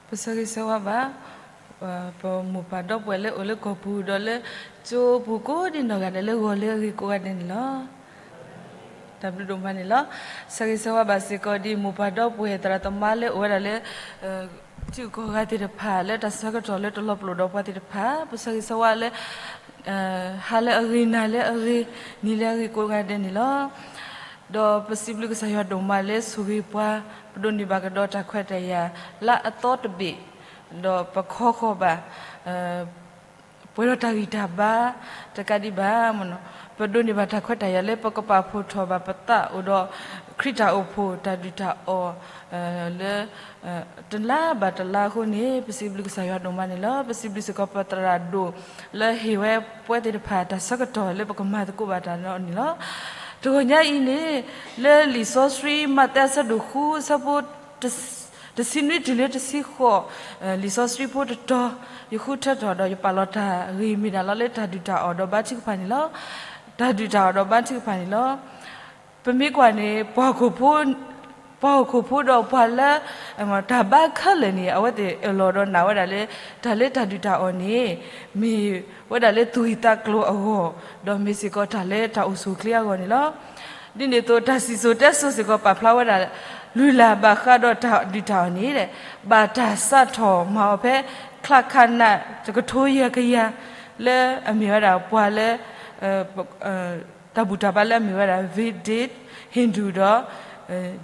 ပဆၢဂ့ၤဆၢဝါဘၣ် ပမိၢ်ပၢ်ဒီပုၢ်ဝဲၢ်လၢအိၣ်လၢကီၢ်ပူၤဒီးလၢကၠိပူၤကိးဒံနီၢ်ဂၤဒဲးလၢဂီၤလၢအဂ့ၤကိးဂၤဒဲးန့ၣ်လီၤ. တၢ်ဘျုးဒိၣ်မးန့ၣ်လီၤ. ဆၢဂ့ၤဆၢဝါဘၣ်စ့ၢ်ကီးဒ်မိၢ်ပၢ်ဒီပုၢ်ဝဲၢ်သရၣ်သမါလၢအိၣ်ဝဲဒၣ်လၢ ထံဂုၤကီၢ်ဂၤသ့ၣ်တဖၣ် လၢတၢ်ဆၢကတီၢ်လၢတလီၤပလိာ်ဒီးပှၤသ့ၣ်တဖၣ် ပဆၢဂ့ၤဆၢဝါလၢ ဟါလၢအဂ့ၤ နၤလၢအဂ့ၤ နံၤလၢအဂ့ၤကိးဂၤဒဲးန့ၣ်လီၤ. ဒီးပစံးဘျုးကစၢ်ယွၤဒိၣ်မးလၢဆိၣ်ဂ့ၤပှၤ ပဒိးန့ၢ်ဘၣ်ကဒီးတၢ်ခွဲးတၢ်ယာ် လၢအသီတဘ့ၣ် ဒီးပခီဃီၤဘၣ် ပှဲၤဒီးတၢ်ဂံၢ်တၢ်ဘါ တကးဒံးဘၣ် ပဒိးန့ၢ်ဘၣ်တၢ်ခွဲးတၢ်ယာ်လၢပကပာ်ဖှိၣ်ထီၣ်ဘၣ်ပသးအိၣ်ဒီး ခရံာ်တၢ်အိၣ်ဖှိၣ်တၢ်ဒုၣ်တၢ်အီၣ် လၢ တလါဘၣ်တလါအဃိန့ၣ် ပစံးဘျုးကစၢ်ယွၤဒိၣ်မးန့ၣ်လီၤ. ပစံးဘျုးစ့ၢ်ကီးပသရၣ်ဒိၣ် လၢဟ့ၣ်ဝဲပှၤသ့ၣ်တဖၣ်တၢ်ဆၢကတီၢ်လၢပကမၤသကိးဘၣ်တၢ်န့ၣ်လီၤ. တဂီၤညါအံၤန့ၣ် လၢလံာ်စီဆှံမးသဲအဆၢဒိၣ်ဃု အဆၢဖိ တဆံနွံတုၤလၢတဆံဃိး လံာ်စီဆှံဖိတတီၤ ယဃုထၢထီၣ်ဒီးယပာ်လီၤတၢ်ဂ့ၢ်မ့ၢ်ဒၣ်လီၤလၢတၢ်ဒုၣ်တၢ်အီၣ်ဒီးဘါထုကဖၣ်န့ၣ်လီၤ. တၢ်ဒုၣ်တၢ်အီၣ်ဒီးဘါထုကဖၣ်န့ၣ်လီၤ. ပမ့ၢ်ကွၢ်န့ၣ် ပှၤဟီၣ်ခိၣ်ဖိဒီးပှၤလၢ တၢ်ဘါခဲလၢာ်န့ၣ် အဝဲသ့ၣ်အၢၣ်လီၤဒီးနာ်ဝဲဒၣ်လၢ တၢ်လၢတၢ်ဒုၣ်တၢ်အီၣ်န့ၣ် မ့ၢ်ဝဲဒၣ်လၢသူၣ်ဂ့ၢ်သးကျိၤအဂီၢ် ဒီးမ့ၢ်စ့ၢ်ကီးတၢ်လၢတၢ်အိၣ်ဆူၣ်အိၣ်ချ့အဂီၢ်န့ၣ်လီၤ. ဒ်န့ၣ်အသိး တၢ်စံၣ်စိၤတဲစိၤစ့ၢ်ကီးပာ်ဖျါဝဲဒၣ် လုၢ်လၢ်ဘၣ်ဃးဒီးတၢ်ဒုၣ်တၢ်အီၣ်န့ၣ် ဘၣ်တၢ်စးထီၣ်မၤအီၤဖဲ ချၣ်ခၣ်နၣ် တကထိယဲၢ်ကယၤ လၢအမ့ၢ်ဝဲဒၣ်ပှၤလၢ တၢ်ဘူၣ်တၢ်ဘါလၢအမ့ၢ်ဝဲဒၣ် Vedic Hindu ဒီး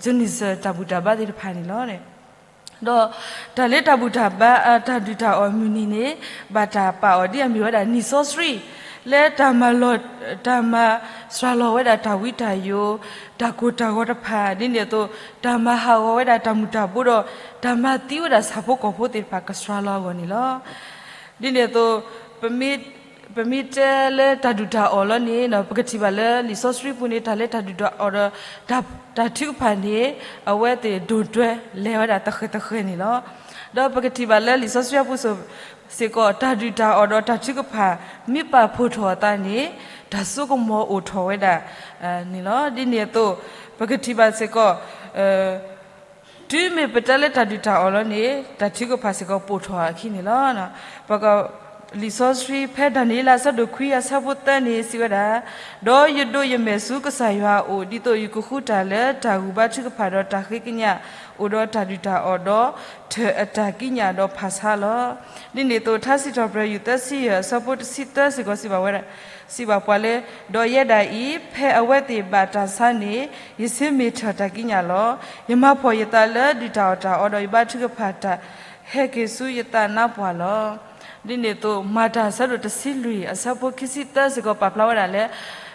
Jainism တၢ်ဘူၣ်တၢ်ဘါသ့ၣ်တဖၣ်န့ၣ်လီၤ. ဒီးတၢ်လၢတၢ်ဘူၣ်တၢ်ဘါ တၢ်ဒုၣ်တၢ်အီၣ်မုၢ်နံၤန့ၣ် ဘၣ်တၢ်ပာ်အီၤဒ်အမ့ၢ်ဝဲဒၣ်နံၣ်စီဆှံ လၢတၢ်မၤလီၤ တၢ်မၤစှၤလီၤဝဲဒၣ်တၢ်ဝံတၢ်ယိာ် တၢ်ကိၢ်တၢ်ဂီၤတဖၣ် ဒ်န့ၣ်အသိး တၢ်မၤဟးဂီၤဝဲဒၣ်တၢ်မုၢ်တၢ်ဘိဒီး တၢ်မၤသံဝဲဒၣ်ဆၣ်ဖိကီၢ်ဖိသ့ၣ်တဖၣ်ကစှၤလီၤအဂီၢ်န့ၣ်လီၤ. ဒ်န့ၣ်အသိး ပမ့ၢ်တဲလၢတၢ်ဒုၣ်တၢ်အီၣ်လီၤန့ၣ် ပကထံၣ်ဘၣ်လၢလံာ်စီဆှံပူၤန့ၣ် တၢ်လၢတၢ်ဒုၣ်တၢ်အီၣ်ဒီး တၢ်ထုကဖၣ်န့ၣ် အဝဲသ့ၣ်ဒိၣ်တွဲလဲၤဝဲဒၣ်သဃဲၤသဃဲၤန့ၣ်လီၤ. ဒီးပကထံၣ်ဘၣ်လၢလံာ်စီဆှံအပူၤစ့ၢ်ကီး တၢ်ဒုၣ်တၢ်အီၣ်ဒီးတၢ်ထုကဖၣ် မ့ၢ်ပာ်ဖှိၣ်ထီၣ်အသးန့ၣ် တၢ်စိကမီၤအိၣ်ထီၣ်ဝဲဒၣ်န့ၣ်လီၤ. ဒ်န့ၣ်အသိး ပကထံၣ်ဘၣ်စ့ၢ်ကီး တုၤမ့ၢ်ပတဲလၢတၢ်ဒုၣ်တၢ်အီၣ်လီၤန့ၣ် တၢ်ထုကဖၣ်စ့ၢ်ကီးပိာ်ထီၣ်အခံန့ၣ်လီၤ. ပက လံာ်စီဆှံဖဲဒၤနံးယ့လးအဆၢဒိၣ်ခွံအဆၢဖိသၢန့ၣ် စံးဝဲဒၣ်, ဒီးယဒိးယမဲာ်ဆူကစၢ်ယွၤအအိၣ် ဒ်သိးယကဃုတၢ်လၢတၢ်ဂုၤဘါထုကဖၣ်ဒီးတၢ်ဃ့ကညး အိၣ်ဒီးတၢ်ဒုၣ်တၢ်အီၣ်ဒီး ထၢၣ်အတၢ်ကံးညာ်ဒီးဖးဆါလီၤ. ဒ်န့ၣ်အသိး ထါစံးထီၣ်ပတြၢၤယုၢ်သၢဆံယဲၢ် အဆၢဖိတဆံသၢစ့ၢ်ကီး စံးဘၣ်ဝဲဒၣ်, စံးဘၣ်ပှၤလၢ ဒီးယဲဒၣ်အံၤ ဖဲအဝဲသ့ၣ်ဘၣ်တၢ်ဆါန့ၣ် ယဆ့မ့ၢ်ထၢၣ်တၢ်ကံးညာ်လီၤ. ယမၤဖှီၣ်ယသးလၢဒုၣ်တၢ်အီၣ်တၢ်အီဒီး ယဘါထုကဖၣ်တၢ်ဟဲက့ၤဆူယသးနါပှၢ်လီၤ. ဒ်န့ၣ်အသိး မၤတၢ်အဆၢဒိၣ်တဆံလွံၢ် အဆၢဖိခံဆံသၢစ့ၢ်ကီး ပာ်ဖျါဝဲဒၣ်လၢ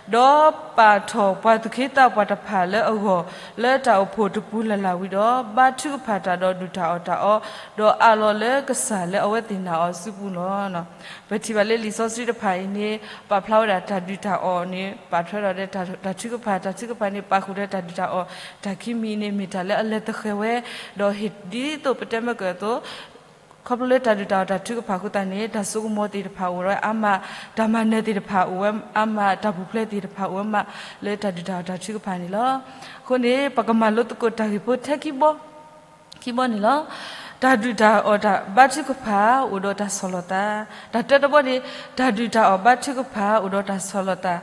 ဒီးပာ်ထီၣ်ပှၤသူၣ်က့သးပှၢ်တဖၣ်လၢအဂီၢ် လၢတၢ်အိၣ်ဖှိၣ်တပူၤလၢ်လၢ်ဝံၤဒီး ဘါထုကဖၣ်တၢ်ဒီးဒုၣ်တၢ်အီၣ်တၢ်အီ ဒီးအးလီၤလၢကစၢ်လၢအဝဲသ့ၣ်နာ်အီၤစုပူၤလီၤ. ပထံၣ်ဘၣ်လၢလံာ်စီဆှံတဖၣ်အံၤန့ၣ် ပာ်ဖျါဝဲဒၣ်တၢ်ဒုၣ်တၢ်အီၣ်န့ၣ် ပာ်ထွဲဒီးတၢ်ထုကဖၣ်, တၢ်ထုကဖၣ်န့ၣ် ပာ်ဃုာ်ဒီးတၢ်ဒုၣ်တၢ်အီၣ်, တၢ်ခံမံၤန့ၣ် မ့ၢ်တၢ်လၢအလဲၤသဃဲၤဝဲ, ဒီးဟ့ၣ်ဒ်သိးပတဲမ့ၢ်ကၢၢ်အသိး ခီဖျိလၢတၢ်ဒုၣ်တၢ်အီၣ်တၢ်ထုကဖၣ်အဃိသတးန့ၣ် တၢ်စိကမီၤသ့ၣ်တဖၣ်အိၣ်ဝဲအါမး, တၢ်မၤနၢၤသ့ၣ်တဖၣ်အိၣ်ဝဲအါမး, တၢ်ပူၤဖျဲးသ့ၣ်တဖၣ်အိၣ်ဝဲမး လၢတၢ်ဒုၣ်တၢ်အီၣ်တၢ်ထုကဖၣ်န့ၣ်လီၤ. အဃိန့ၣ် ပကမၤလိသကိးတၢ်ဂ့ၢ်ဖိထဲခံဘီ ခံဘီန့ၣ်လီၤ. တၢ်ဒုၣ်တၢ်အီၣ်တၢ်ဘါထုကဖၣ် အိၣ်ဒီးတၢ်ဆီၣ်လီၤသး. တၢ်တၢတဘီန့ၣ် တၢ်ဒုၣ်တၢ်အီၣ်ဘါထုကဖၣ် အိၣ်ဒီးတၢ်ဆီၣ်လီၤသး.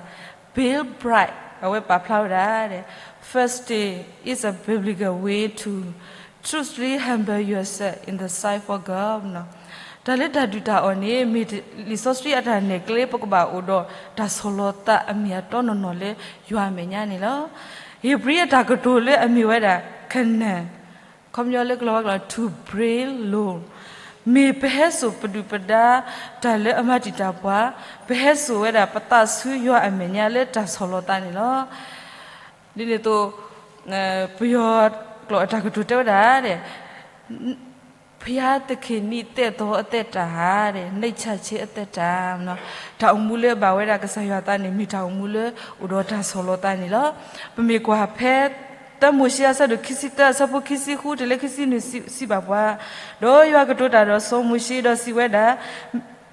Bill Bright အဝဲပာ်ဖျါဝဲဒၣ် Fasting is a biblical way to truly humble yourself in the sight of God. တၢ်လၢတၢ်ဒုၣ်တၢ်အီၣ်န့ၣ် မ့ၢ်လံာ်စီဆှံအတၢ်နဲၣ်ကျဲ ပကဘၣ်အိၣ်ဒီးတၢ်ဆီၣ်လီၤသးအမ့ၢ်အတီနီၢ်နီၢ်လၢယွၤအမဲာ်ညါန့ၣ်လီၤ. ဧ့ၤဘြံၤအတၢ်ကတိၤလၢအမ့ၢ်ဝဲဒၣ် Kenen ခီပညီလၢကလီၤဝါကျိာ် to pray alone မ့ၢ်ပဟဲစိာ်ပဒုၣ်ပဒါတၢ်လၢအမၤတံာ်တာ်ပှၤ, ပဟဲစိာ်ဝဲဒၣ်ပသးဆူယွၤအမဲာ်ညါလၢတၢ်ဆီၣ်လီၤသးန့ၣ်လီၤ. ဒ်န့ၣ်အသိး ပယီၤကျိာ်အတၢ်ကတိၤတဲဝဲဒၣ် ဘုရားသခင်နှစ်သက်သောအသက်တာ တဲ့ နှိမ်ချခြင်းအသက်တာ တၢ်အိၣ်မူလၢအဘၣ်ဝဲဒၣ်ကစၢ်ယွၤအသးန့ၣ် မ့ၢ်တၢ်အိၣ်မူလၢအိၣ်ဒီးတၢ်ဆီၣ်လီၤသးန့ၣ်လီၤ. ပမ့ၢ်ကွၢ်ဖဲ သၢမိၤၡ့အဆၢဒိၣ်ခံဆံသၢ အဆၢဖိခံဆံဃုတုၤလၢခံဆံနွံ စံးဘၣ်ပှၤ, ဒီးယွၤကတိၤတၢ်ဒီးစီၤမိၤၡ့ဒီးစံးဝဲဒၣ်,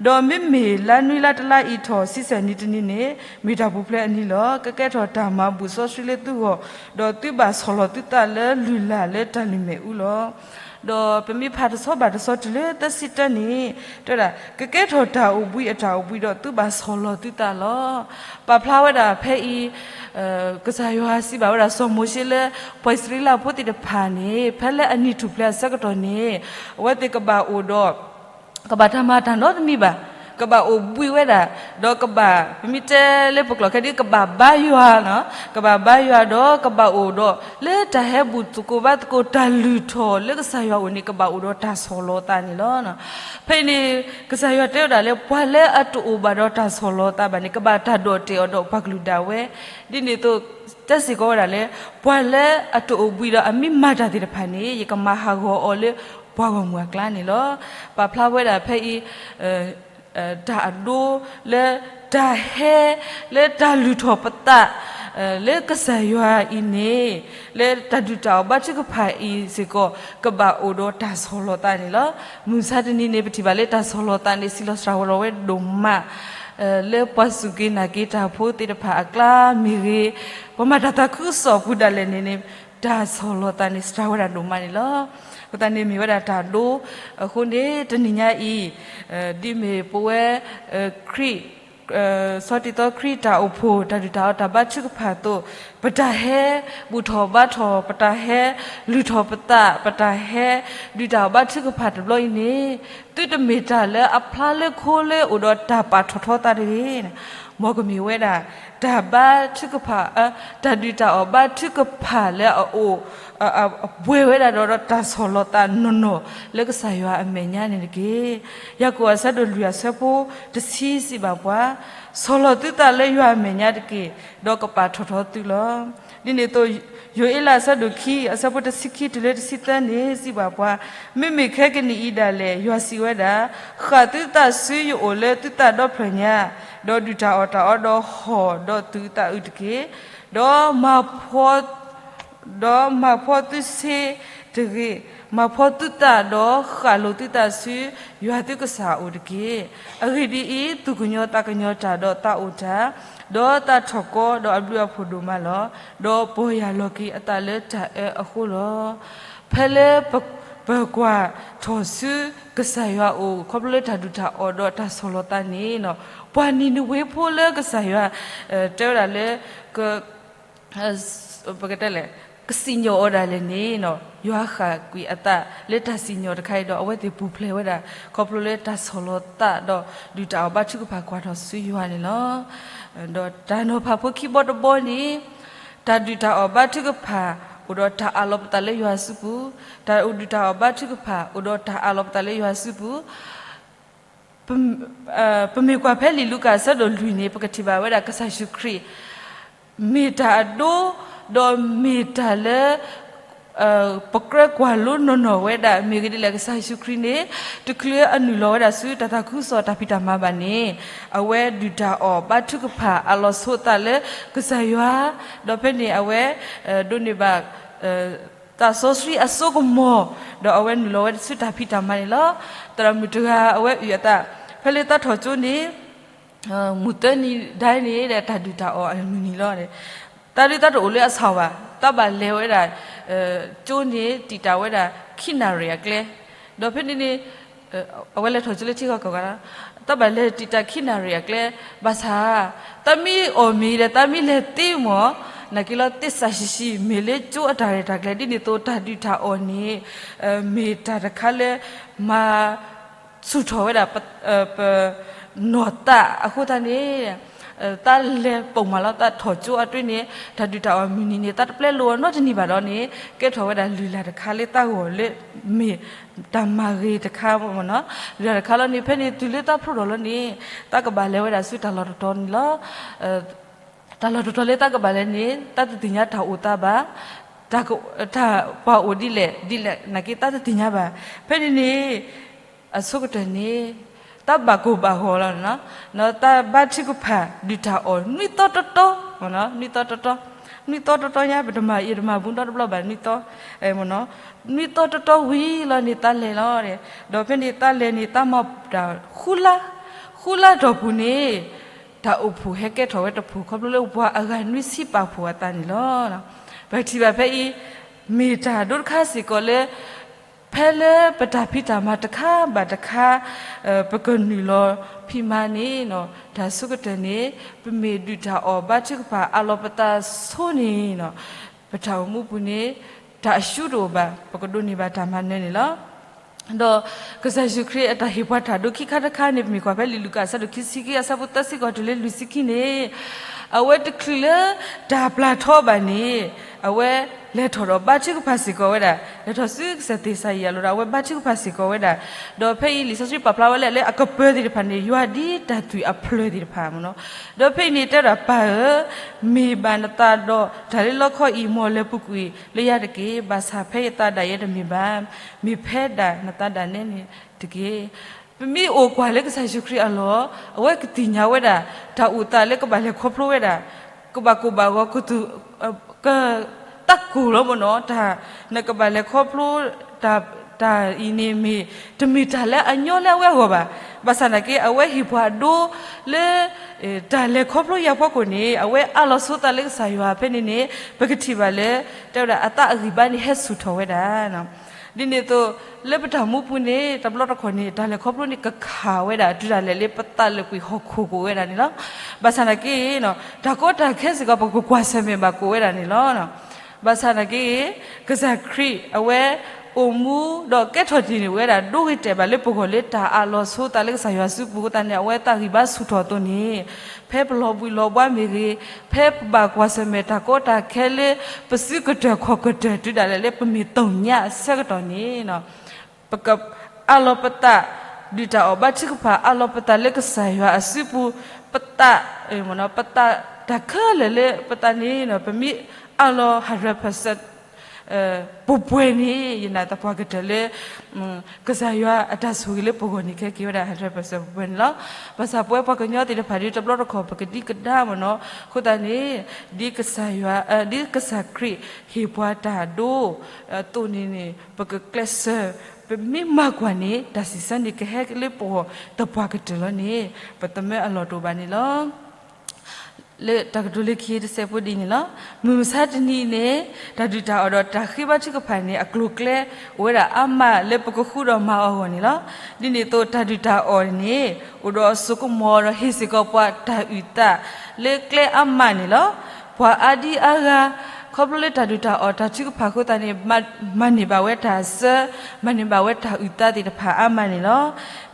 ဒီးမ့မ့ၢ်လါနွံလါတလါအံၤထီၣ်ဆံဆဲၣ်နံၤတနံၤန့ၣ် မ့ၢ်တၢ်ပူၤဖျဲးအနံၤလီၤ. ကကဲထီၣ်တၢ်မၤဘူၣ်စီဆှံလၢသုဂီၢ်, ဒီးသုဘၣ်ဆီၣ်လီၤသုသးလၢလုၢ်လၢ်လၢတၢ်လုၢ်မဲာ်အူလီၤ. ဒီးပမ့ၢ်ဖးတဆီဘၣ်တဆီတုၤလၢသၢဆံတၢန့ၣ်, တဲဝဲဒၣ် ကကဲထီၣ်တၢ်အိၣ်ဘှံးအတၢ်အိၣ်ဘှံးဒီးသုဘၣ်ဆီၣ်လီၤသုသးလီၤ. ပာ်ဖျါဝဲဒၣ်ဖဲအံၤ ကစၢ်ယွၤစံးဘၣ်ဝဲဒၣ်စီၤမိၤၡ့လၢ ပှၤအံၣ်စရ့လးဖိသ့ၣ်တဖၣ်န့ၣ် ဖဲလၢအနံၣ်ထူၣ်ဖျဲးအဆၢကတီၢ်န့ၣ် အဝဲသ့ၣ်ကဘၣ်အိၣ်ဒီး ကဘၣ်တၢ်မၤတၢ်နီတမံၤဘၣ်, ကဘၣ်အိၣ်ဘှံးဝဲဒၣ်, ဒီးကဘၣ် ပမ့ၢ်တဲလၢပကျိာ်ခဲဒ် ကဘၣ်ဘါယွၤ, ကဘၣ်ဘါယွၤဒီးကဘၣ်အိၣ်ဒီး လၢတၢ်ဟဲဘူၣ်သကိးဘါသကိးတၢ်လုၢ်ထီၣ်လၢကစၢ်ယွၤအအိၣ်န့ၣ် ကဘၣ်အိၣ်ဒီးတၢ်ဆီၣ်လီၤသးန့ၣ်လီၤ. ဖဲအံၤန့ၣ် ကစၢ်ယွၤတဲဝဲဒၣ်လၢ ပှၤလၢအတအိၣ်ဘၣ်ဒီးတၢ်ဆီၣ်လီၤသးဘၣ်န့ၣ် ကဘၣ်တၢ်ဒိးတဲာ်အီၤဒီးပှၤကလုာ်ဒၣ်ဝဲ, ဒ်န့ၣ်အသိး တဲစ့ၢ်ကီးဝဲဒၣ်လၢ ပှၤလၢအတအိၣ်ဘှံးဒီးအမ့ၢ်မၤတၢ်သ့ၣ်တဖၣ်န့ၣ် ယကမၤဟးဂီၤအီၤလၢပှၤဂီၢ်မုၢ်အကျါန့ၣ်လီၤ. ပာ်ဖျါဝဲဒၣ်ဖဲအံၤ တၢ်အဒိလၢတၢ်ဟဲ လၢတၢ်လုၢ်ထီၣ်ပသး လၢကစၢ်ယွၤအံၤန့ၣ် လၢတၢ်ဒုၣ်တၢ်အီၣ်ဘါထုကဖၣ်အံၤစ့ၢ်ကီး ကဘၣ်အိၣ်ဒီးတၢ်ဆီၣ်လီၤသးန့ၣ်လီၤ. မုၢ်မဆါတနံၤန့ၣ် ပထံၣ်ဘၣ်လၢတၢ်ဆီၣ်လီၤသးန့ၣ် စံးလီၤစှၤဝဲလီၤဝဲဒိၣ်မး လၢပှၤစူၢ်က့ၤနာ်က့ၤတၢ်ဖိသ့ၣ်တဖၣ်အကျါမ့ၢ်ဂ့ၤ, ပှၤမၤတၢ်သးခုကစီၣ်အပူၤဒၣ်လဲာ်န့ၣ်န့ၣ် တၢ်ဆီၣ်လီၤသးန့ၣ် စှၤဝဲဒၣ်ဒိၣ်မးန့ၣ်လီၤ. အဃိသတးန့ၣ်မ့ၢ်ဝဲဒၣ်တၢ်ဒိ, အဃိန့ၣ် တနံၤညါအံၤ ဒ်မ့ၢ်ပဝဲ ခရံာ် ဆီတံၢ်သီခရံာ်တၢ်အိၣ်ဖှိၣ် တၢ်ဒုၣ်တၢ်အီၣ်တၢ်ဘါထုကဖၣ်အသိး, ပတၢ်ဟဲဘူၣ်ထီၣ်ဘါထီၣ်, ပတၢ်ဟဲလုၢ်ထီၣ်ပသး, ပတၢ်ဟဲဒုၣ်တၢ်အီၣ်ဘါထုကဖၣ်တဘျီအံၤန့ၣ်, သုတမ့ၢ်တၢ်လၢအဖျါလၢခိလၢအိၣ်ဒီးတၢ်ပာ်ထီၣ်ထီသးတဂ့ၤ, မ်ကမ့ၢ်ဝဲဒၣ် တၢ်ဘါထုကဖၣ်, တၢ်ဒုၣ်တၢ်အီၣ်ဘါထုကဖၣ်လၢအအိၣ် အပှဲၤဝဲဒၣ်ဒီးတၢ်ဆီၣ်လီၤသးနီၢ်နီၢ်လၢကစၢ်ယွၤအမဲာ်ညါန့ၣ်တက့ၢ်. ယၤကိာ်အဆၢဒိၣ်လွံၢ်အဆၢဖိတဆံစံးဘၣ်ပှၤ, ဆီၣ်လီၤသုသးလၢယွၤအမဲာ်ညါတက့ၢ်, ဒီးကပာ်ထီၣ်ထီသုလီၤ. ဒ်န့ၣ်အသိး ယိၤအ့လးအဆၢဒိၣ်ခံ အဆၢဖိတဆံခံတုၤလၢတဆံသၢန့ၣ် စံးဘၣ်ပှၤ, မ့မ့ၢ်ခဲကနံၣ်အံၤဒၣ်လဲာ် ယွၤစံးဝဲဒၣ်, ဃၣ်သုသးဆူယအိၣ်လၢသုသးဒီဖျၢၣ်ညါ, ဒီးဒုၣ်တၢ်အီၣ်တၢ်အီဒီးဟီၣ်ဒီးသုသးအုးတက့ၢ်. ဒီးမၤဖှီ ဒီးမၤဖှီသုဆ့တဂ့ၤ, မၤဖှီသုသးဒီးဃၣ်လိာ်သုသးဆူယွၤသုကစၢ်အအိၣ်တက့ၢ်. အဂ့ၢ်ဒ်အံၤ, သူၣ်ကညီၤသးကညီၤတၢ်ဒီးသးအိၣ်တၢ်, ဒီးသးထီၣ်ကီဒီးအဘျုးအဖှိၣ်ဒိၣ်မးလီၤ. ဒီးပီၢ်ယၢ်လီၤက့ၤအသးလၢတၢ်အၢအဃိလီၤ. ဖဲလၢပကွၢ်ထီၣ်ဆူကစၢ်ယွၤအအိၣ် ခီဖျိလၢတၢ်ဒုၣ်တၢ်အီၣ်ဒီးတၢ်ဆီၣ်လီၤသးန့ၣ်, ပှၤနံၤနဝ့ဖိလၢကစၢ်ယွၤ တဲဝဲဒၣ်လၢ ပကတဲလဲၣ် ကစံၣ်ညီၣ်အီၤဒၣ်လဲာ်န့ၣ်, ယွၤဃၣ်ကွံာ်အသးလၢတၢ်စံၣ်ညီၣ်တခါအံၤဒီး အဝဲသ့ၣ်ပူၤဖျဲးဝဲဒၣ် ခီဖျိလၢတၢ်ဆီၣ်လီၤသးဒီး ဒုၣ်တၢ်အီၣ်ဘါထုကဖၣ်ကွၢ်ထီၣ်ဆူယွၤန့ၣ်လီၤ. ဒီးတၢ်နီၤဖးဖိခံဘီတဘီန့ၣ်, တၢ်ဒုၣ်တၢ်အီၣ်ဘါထုကဖၣ် အိၣ်ဒီးတၢ်အးလီၤပသးလၢယွၤစုပူၤ, တၢ်ဒုၣ်တၢ်အီၣ်ဘါထုကဖၣ် အိၣ်ဒီးတၢ်အးလီၤပသးလၢယွၤစုပူၤ ပမ့ၢ်ကွၢ်ဖဲလံာ်လူၤကၣ်အဆၢဒိၣ်လွံၢ်န့ၣ် ပကထံၣ်ဘၣ်ဝဲဒၣ်ကစၢ်ယ့ၣ်ၡူးခရံာ် မ့ၢ်တၢ်အဒိ, ဒီးမ့ၢ်တၢ်လၢ ပကြၢးကွၢ်လိနီၢ်နီၢ်ဝဲဒၣ် မ့ၢ်ဂ့ၢ်ဒ်လဲၣ် ကစၢ်ယ့ၣ်ၡူးခရံာ်န့ၣ် တချုးအနုာ်လီၤဝဲဒၣ်ဆူတၢ်သးခုကစီၣ်တၢ်ဖံးတၢ်မၤဘၣ်န့ၣ် အဝဲဒုၣ်တၢ်အီၣ်ဘါထုကဖၣ်အးလီၤဆိအသးလၢကစၢ်ယွၤ, ဒီးဖဲန့ၣ်အဝဲ ဒိးန့ၢ်ဘၣ် သးစီဆှံအစိကမီၤ, ဒီးအဝဲနုာ်လီၤဝဲဆူတၢ်ဖံးတၢ်မၤန့ၣ်လီၤ. သရၣ်မုၣ်တဂၤအဝဲအုၣ်အသး ဖဲလၢသးထီၣ်ကၠိန့ၣ် မုၢ်သၢနံၤဒၣ်န့ၣ်ဒီး တၢ်ဒုၣ်တၢ်အီၣ်အမုၢ်နံၤလီၤ. တၢ်ဒုးတၢ်တအိၣ်လၢအဆီၣ်ဘၣ်, တၢ်ဘၣ်လဲၤဝဲဒၣ် ကၠိန့ၣ် တံာ်တာ်ဝဲဒၣ်ခံနၣ်ရံၣ်အကျဲ, ဒီးဖဲန့ၣ်န့ၣ် အဝဲလဲၤထီၣ်ကၠိလၢထံဂီၤကီၢ်ဂၤလီၤ. တၢ်ဘၣ်လဲၤတံာ်တာ်ခံနၣ်ရံၣ်အကျဲ, ဘၣ်ဆၣ် တၢ်မ့ၢ်အီၣ်မ့ၤဒီး တၢ်မ့ၢ်လဲၤသ့မ့ၢ် နာ်က့လီၤ သ့စၢ်ဆံးဆံး မ့ၢ်လၢကၠိအတၢ်ရဲၣ်တၢ်ကျဲၤ ဒ်န့ၣ်အသိး တၢ်ဒုၣ်တၢ်အီၣ်န့ၣ် မ့ၢ်တၢ်တခါလၢ မၤ ဆူၣ်ထီၣ်ဝဲဒၣ် ပနီၢ်သးအဃိသတးန့ၣ် တၢ်လဲၤပိာ်မးလီၤ. တၢ်ထီၣ်ကၠိအတွ့န့ၣ် တၢ်ဒုၣ်တၢ်အီၣ်မုၢ်နံၤန့ၣ် တၢ်တပျဲလိာ်အီၤနီတနံၤဘၣ်ဒီးန့ၣ် ကဲထီၣ်ဝဲဒၣ်လုၢ်လၢ်တခါလၢတၢ်ဂီၤလၢ မ့ၢ်တၢ်မၤဂ့ၤတခါမ့ၢ်နီၤ. လုၢ်လၢ်တခါလီၤန့ၣ် ဖဲန့ၣ်တုၤလၢတၢ်ဖျိထီၣ်လီၤန့ၣ် တၢ်ကဘၣ်လဲၤဝဲဒၣ်ဆူတၢ်လီၢ်တတီၤန့ၣ်လီၤ. တၢ်လီၢ်တတီၤလၢတၢ်ကဘၣ်လဲၤန့ၣ် တၢ်တသ့ၣ်ညါတၢ်အိၣ်သးဘၣ်, တၢ် တၢ်ပှၤအိၣ်ဒ်လဲၣ်ဒ်လဲၣ် နာ်က့ တၢ်တသ့ၣ်ညါဘၣ်. ဖဲန့ၣ်န့ၣ် အဆိကတၢၢ်န့ၣ် တၢ်ဘၣ်ကိၢ်ဘၣ်ဂီၤလီၤ. တၢ်ဘါထုကဖၣ်ဒုၣ်တၢ်အီၣ် နွံသီတီတီ, နွံသီတီတီ, နွံသီတီတီညါ ပတမၤအံၤတမၤဘူးဒီတဘျီဘၣ် နွံသီ, နွံသီတီတီဝံၤလီၤန့ၣ် တၢ်လဲၤလီၤ. ဒီးဖဲန့ၣ်တၢ်လဲၤန့ၣ် တၢ်မၤတၢ်ဃုလါ, ဃုလါတီၢ်ပူၤန့ၣ် တၢ်အိၣ်ဖှိၣ်ဟဲကဲထီၣ်ဝဲတဖှိၣ် ခီဖျိလၢပှၤအဂၤနွံဆံပာ်ဖှိၣ်အသးန့ၣ်လီၤ. ပထံၣ်ဘၣ်ဖဲအံၤ မ့ၢ်တၢ်ဒိတခါစ့ၢ်ကီးလၢ ဖဲလၢပတၢ်ဖံးတၢ်မၤတခါဘၣ်တခါ ပကနုာ်လီၤဖံးမၤန့ၣ် တၢ်ဆိကတၢၢ်န့ၣ် ပမ့ၢ်ဒုၣ်တၢ်အီၣ်ဘါထုကဖၣ်အလီၤပသးဆိန့ၣ် ပတၢ်အိၣ်မူပူၤန့ၣ် တၢ်အရှုံးတအိၣ်ဘၣ်, ပကဒိးန့ၢ်ဘၣ်တၢ်မၤနၢၤန့ၣ်လီၤ. ဒီးကစၢ်ယ့ၣ်ၡူးခရံာ်အတၢ်ဟ့ၣ်ပှၤတၢ်ဒိခံခါတခါန့ၣ် ပမ့ၢ်ကွၢ်ဖဲလံာ်လူၤကၣ်အဆၢဒိၣ်ခံဆံခံ အဆၢဖိသၢဆံဃိးတုၤလၢလွံၢ်ဆံခံန့ၣ် အဝဲတချုးလၢတၢ်ပျၢ်ထီဘၣ်န့ၣ် အဝဲလဲၤထီၣ်ဒီးဘါထုကဖၣ်စ့ၢ်ကီးဝဲဒၣ်, လဲၤထီၣ်ဆူကစၢ်သ့ၣ်စၤယံးအလိၤဒီး အဝဲဘါထုကဖၣ်စ့ၢ်ကီးဝဲဒၣ်. ဒီးဖဲအံၤလံာ်စီဆှံပာ်ဖျါဝဲလၢ လၢအကပၢၤသ့ၣ်တဖၣ်န့ၣ် ယွၤဒ်တၢ်သွံၣ်အဖျၢၣ်သ့ၣ်တဖၣ်မ့ၢ်နီၤ. ဒီးဖဲအံၤန့ၣ်တဲဝဲဒၣ် ပၢ်ဧၢ, မ့ၢ်ဘၣ်နသးဒီးတၢ်လၢလီခီအံၤ မ်လဲၤပူၤကွံာ်လၢယၤတက့ၢ်. ဘၣ်ဆၣ်ဖဲယသးဒၣ်ယဲတမ့ၢ်ဘၣ်, မ့ၢ်ဖဲဒၣ်နသးဒၣ်နဲန့ၣ်တက့ၢ်. ပမ့ၢ်အိၣ်ကွၢ်လၢကစၢ်ယ့ၣ်ၡူးခရံာ်အလီၢ် အဝဲကသ့ၣ်ညါဝဲဒၣ် တၢ်အိၣ်သးလၢကဘၣ်လဲၤခီဖျိဝဲဒၣ်, ကဘၣ်ကိၢ်ဘၣ်ဂီၤ က တၢ်ကိၢ်လီၤမ့ၢ်နီၤ, တၢ် နကဘၣ်လဲၤခီဖျိ တၢ်အံၤန့ၣ်မ့ၢ် တမ့ၢ်တၢ်လၢအညီလၢအဝဲအဂီၢ်ဘၣ်. ဘၣ်ဆၣ်သနာ်က့ အဝဲဟ့ၣ်ပှၤဒိလၢ တၢ်လဲၤခီဖျိယၤဖီခိၣ်န့ၣ် အဝဲအးလီၤဆိသးလၢကစၢ်ယွၤဖဲန့ၣ်န့ၣ် ပကထံၣ်ဘၣ်လၢ တဲဝဲဒၣ်အသးအဂံၢ်ဘါန့ၣ်ဟဲဆူၣ်ထီၣ်ဝဲဒၣ် ဒ်န့ၣ်အသိး လၢပတၢ်မူပူၤန့ၣ် တဘျီတခီၣ်န့ၣ် တၢ်လဲၤခီဖျိန့ၣ် ကခးဝဲဒၣ် တုၤဒၣ်လဲာ်လၢပသးလၢာ်ကွံာ်ဟီၣ်ခိၣ်ကိးဝဲဒၣ်န့ၣ်လီၤ. ဘၣ်ဆၣ်သနာ်က့ တၢ်ကီတၢ်ခဲစ့ၢ်ကီး ပကကွၢ်ဆၢၣ်မဲာ်ဘၣ်ကိးဝဲဒၣ်န့ၣ်လီၤ. ဘၣ်ဆၣ်သနာ်က့ ကစၢ်ခရံာ်အဝဲ အိၣ်မူဒီးကဲထီၣ်တ့ၢ်န့ၢ်ဝဲဒၣ် ဒိဂ့ၤတဲာ်ဘၣ်လၢပဂီၢ်လၢတၢ်အးလီၤဆိသးလၢကစၢ်ယွၤစုပူၤအဃိသတးန့ၣ် အဝဲသးဂံၢ်ဘါဆူၣ်ထီၣ်အသိးန့ၣ် ဖဲပလီၤဘှံးလီၤဘှါမ့ၢ်ဂ့ၤ, ဖဲပဘၣ်ကွၢ်ဆၢၣ်မဲာ်တၢ်ကီတၢ်ခဲလၢ ပစုကတၢၢ်ခီၣ်ကတၢၢ်တုၤဒၣ်လဲာ်လၢပမ့ၢ်သ့ၣ်ညါအဆၢကတီၢ်န့ၣ် ပကအးလီၤပသး ဒုၣ်တၢ်အီၣ်ဘါထုကဖၣ် အးလီၤပသးလၢကစၢ်ယွၤအစုပူၤ ပသး ပသးတၢ်ခဲလၢာ်လၢပသးန့ၣ် ပမ့ၢ်အးလီၤ hundred percent ပှဲၤပှဲၤန့ၣ် ယနာ်သပှၢ်ကတၢၢ်လၢ ကစၢ်ယွၤအတၢ်ဆိၣ်ဂ့ၤလၢပဂီၢ်န့ၣ် ကဟဲက့ၤဝဲဒၣ် hundred percent ပှဲၤပှဲၤန့ၣ်လီၤ. ဘၣ်ဆၣ်ပဝဲပှၤကညီသ့ၣ်တဖၣ်ဒီး တဘျီတခီၣ် ပကဒံကဒါမ့ၢ်နီၤ. အဃိသတးန့ၣ် ဒ်ကစၢ်ယွၤ ဒ်ကစၢ်ခရံာ်ဟ့ၣ်ပှၤတၢ်ဒိ အသိးန့ၣ်န့ၣ် ပကကျဲးစၢး ပမ့ၢ်မၤကွၢ်န့ၣ် တၢ်စံးဆၢန့ၣ် ကဟဲလၢပဂီၢ်သပှၢ်ကတၢၢ်လီၤန့ၣ် ပသမၢအလီၢ်တအိၣ်ဘၣ်န့ၣ်လီၤ. လၢတၢ်ကတိၤလၢခံတစဲးဖိဒ်န့ၣ်လီၤ. မုၢ်မဆါတနံၤအံၤန့ၣ် တၢ်ဒုၣ်တၢ်အီၣ်ဒီးတၢ်ဃ့ဘါထုကဖၣ်န့ၣ် အကျိၤအကျဲအိၣ်ဝဲဒၣ်အါမးလၢပကဃုဒီးမၤအီၤအဂီၢ်န့ၣ်လီၤ. ဒ်န့ၣ်အသိး တၢ်ဒုၣ်တၢ်အီၣ်န့ၣ် အိၣ်ဒီးအစိကမီၤဒီးဟ့ၣ်စ့ၢ်ကီးပှၤတၢ်အုၣ်သးလၢကျဲအါမးန့ၣ်လီၤ. ပှၤအါဒံအါဂၤ ခီဖျိလၢတၢ်ဒုၣ်တၢ်အီၣ်တၢ်ထုကဖၣ်အဃိသတးန့ၣ် မၤန့ၢ်ဘၣ်ဝဲတၢ်ဆၢ, မၤန့ၢ်ဘၣ်ဝဲတၢ်အုၣ်သးသ့ၣ်တဖၣ်အါမးန့ၣ်လီၤ.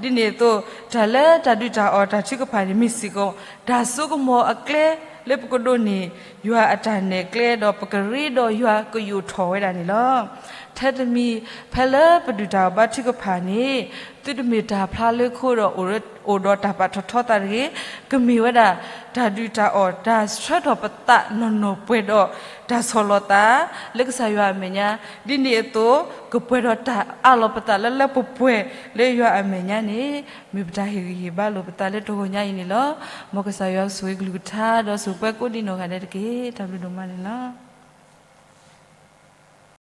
ဒ်န့ၣ်အသိး တၢ်လၢတၢ်ဒုၣ်တၢ်အီၣ်တၢ်ထုကဖၣ်န့ၣ် မ့ၢ်စ့ၢ်ကီး တၢ်စိကမီၤအကျဲလၢပကဒိးန့ၢ် ယွၤအတၢ်နဲၣ်ကျဲဒီး ပကရ့ဒီးယွၤကယိာ်ထီၣ်ဝဲဒၣ်န့ၣ်လီၤ. ထဲတမံၤ ဖဲလၢပဒုၣ်တၢ်အီၣ်ဘါထုကဖၣ်န့ၣ် သုတမ့ၢ်တၢ်ဖျါလၢခိဒီး အိၣ်ဒီးတၢ်ပာ်ထီၣ်ထီသးတဂ့ၤ, ကမ့ၢ်ဝဲဒၣ် တၢ်ဒုၣ်တၢ်အီၣ် တၢ်ဆှၢထီၣ်ပသးနီၢ်နီၢ်ပှဲၤဒီး တၢ်ဆီၣ်လီၤသးလၢကစၢ်ယွၤအမဲာ်ညါ, ဒ်န့ၣ်အသိး ကပှဲၤဒီးတၢ်အးလီၤပသးလၢလၢပှဲၤပှဲၤလၢယွၤအမဲာ်ညါန့ၣ် မ့ၢ်ပတၢ်ဟ့ၣ်ဂံၢ်ဟ့ၣ်ဘါလိာ်ပသးလၢတဂီၤညါအံၤန့ၣ်လီၤ. မ်ကစၢ်ယွၤဆိၣ်ဂ့ၤကလုၢ်ကထါ ဒီးဆိၣ်ပှဲၤကိးဒံနီၢ်ဂၤဒဲးတက့ၢ်. တၢ်ဘျုးဒိၣ်မးန့ၣ်လီၤ.